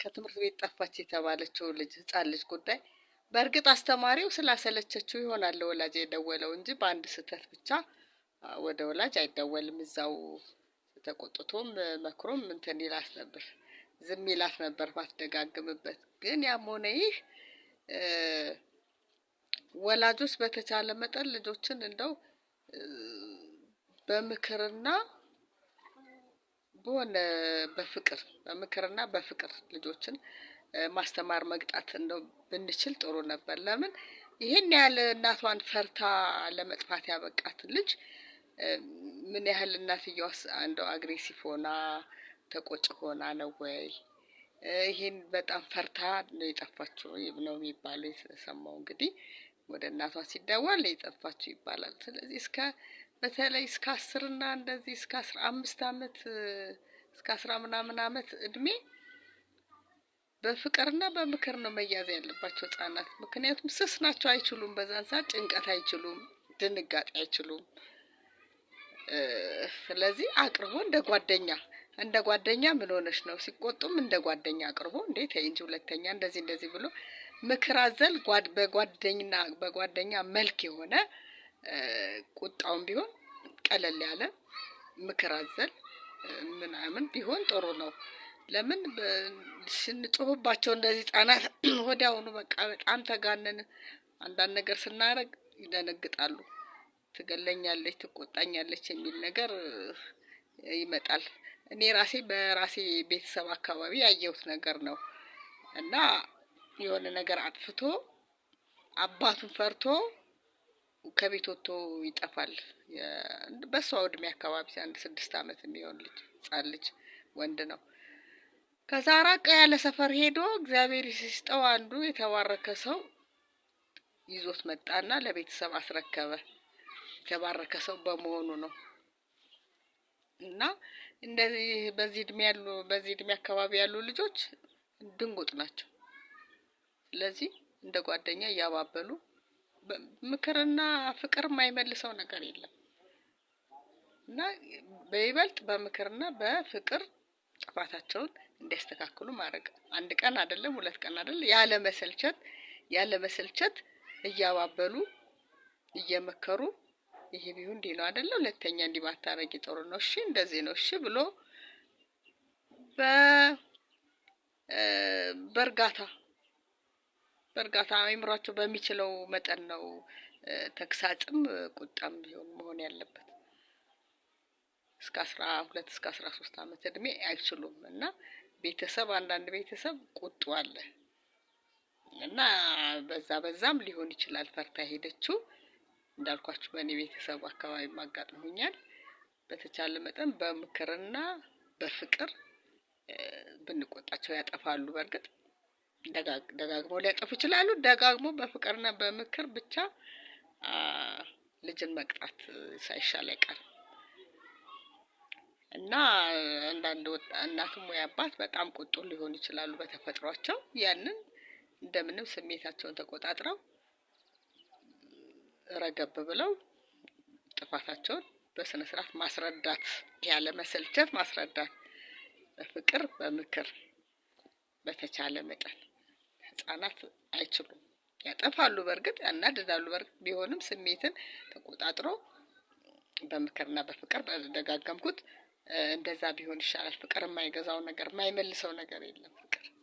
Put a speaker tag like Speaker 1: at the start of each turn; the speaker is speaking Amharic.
Speaker 1: ከትምህርት ቤት ጠፋች የተባለችው ልጅ፣ ህጻን ልጅ ጉዳይ፣ በእርግጥ አስተማሪው ስላሰለቸችው ይሆናል ለወላጅ የደወለው እንጂ በአንድ ስህተት ብቻ ወደ ወላጅ አይደወልም። እዛው ተቆጥቶም መክሮም እንትን ይላት ነበር፣ ዝም ይላት ነበር ባትደጋግምበት። ግን ያም ሆነ ይህ ወላጆች በተቻለ መጠን ልጆችን እንደው በምክርና በሆነ በፍቅር፣ በምክርና በፍቅር ልጆችን ማስተማር፣ መቅጣት እንደው ብንችል ጥሩ ነበር። ለምን ይሄን ያህል እናቷን ፈርታ ለመጥፋት ያበቃት ልጅ ምን ያህል እናትየዋስ እንደው aggressive ሆና፣ ተቆጭ ሆና ነው ወይ? ይሄን በጣም ፈርታ ነው የጠፋችው ነው የሚባለው የተሰማው። እንግዲህ ወደ እናቷ ሲደወል የጠፋችው ይባላል። ስለዚህ እስከ በተለይ እስከ 10 እና እንደዚህ እስከ 15 አመት፣ እስከ አስራ ምናምን አመት እድሜ በፍቅርና በምክር ነው መያዝ ያለባቸው ህጻናት። ምክንያቱም ስስ ናቸው፣ አይችሉም። በዛን ሰዓት ጭንቀት አይችሉም፣ ድንጋጤ አይችሉም። ስለዚህ አቅርቦ እንደ ጓደኛ ምን ሆነሽ ነው ሲቆጡም እንደ ጓደኛ አቅርቦ፣ እንዴ ተይ እንጂ፣ ሁለተኛ እንደዚህ እንደዚህ ብሎ ምክር አዘል በጓደኛ መልክ የሆነ፣ ቁጣውም ቢሆን ቀለል ያለ ምክር አዘል ምናምን ቢሆን ጥሩ ነው። ለምን ስንጮህባቸው እንደዚህ ህጻናት ወዲያውኑ በቃ በጣም ተጋነን አንዳንድ ነገር ስናደርግ ይደነግጣሉ። ትገለኛለች፣ ትቆጣኛለች የሚል ነገር ይመጣል። እኔ ራሴ በራሴ ቤተሰብ አካባቢ ያየሁት ነገር ነው። እና የሆነ ነገር አጥፍቶ አባቱን ፈርቶ ከቤት ወጥቶ ይጠፋል። በሷ እድሜ አካባቢ አንድ 6 አመት የሚሆን ልጅ፣ ህጻን ልጅ ወንድ ነው። ከዛ ራቅ ያለ ሰፈር ሄዶ እግዚአብሔር ሲስጠው አንዱ የተባረከ ሰው ይዞት መጣና ለቤተሰብ አስረከበ። የተባረከ ሰው በመሆኑ ነው። እና እንደዚህ በዚህ እድሜ አካባቢ ያሉ ልጆች ድንጉጥ ናቸው። ስለዚህ እንደ ጓደኛ እያባበሉ፣ ምክርና ፍቅር የማይመልሰው ነገር የለም። እና በይበልጥ በምክርና በፍቅር ጥፋታቸውን እንዲያስተካክሉ ማድረግ፣ አንድ ቀን አይደለም፣ 2 ቀን አይደለም፣ ያለ መሰልቸት እያባበሉ፣ እየመከሩ፣ ይሄ ቢሆን እንዲህ ነው አይደለ፣ ሁለተኛ እንዲህ ባታረጊ ጥሩ ነው፣ እሺ እንደዚህ ነው እሺ ብሎ በእርጋታ በእርጋታ አእምሯቸው በሚችለው መጠን ነው ተግሳጽም ቁጣም ቢሆን መሆን ያለበት። እስከ 12፣ እስከ 13 አመት እድሜ አይችሉም። እና ቤተሰብ፣ አንዳንድ ቤተሰብ ቁጡ አለ እና በዛ በዛም ሊሆን ይችላል ፈርታ ሄደችው። እንዳልኳችሁ በእኔ ቤተሰብ አካባቢ አጋጥሞኛል። በተቻለ መጠን በምክርና በፍቅር ብንቆጣቸው ያጠፋሉ። በእርግጥ ደጋግመው ሊያጠፉ ይችላሉ። ደጋግሞ በፍቅርና በምክር ብቻ ልጅን መቅጣት ሳይሻል አይቀርም። እና አንዳንድ እናትም ወይ አባት በጣም ቁጡ ሊሆኑ ይችላሉ በተፈጥሯቸው። ያንን እንደምንም ስሜታቸውን ተቆጣጥረው ረገብ ብለው ጥፋታቸውን በስነ ስርዓት ማስረዳት፣ ያለ መሰልቸት ማስረዳት፣ በፍቅር በምክር በተቻለ መጠን። ህጻናት አይችሉም፣ ያጠፋሉ፣ በእርግጥ ያናድዳሉ። በእርግጥ ቢሆንም ስሜትን ተቆጣጥሮ በምክርና በፍቅር፣ በደጋገምኩት፣ እንደዛ ቢሆን ይሻላል። ፍቅር የማይገዛው ነገር፣ የማይመልሰው ነገር የለም ፍቅር።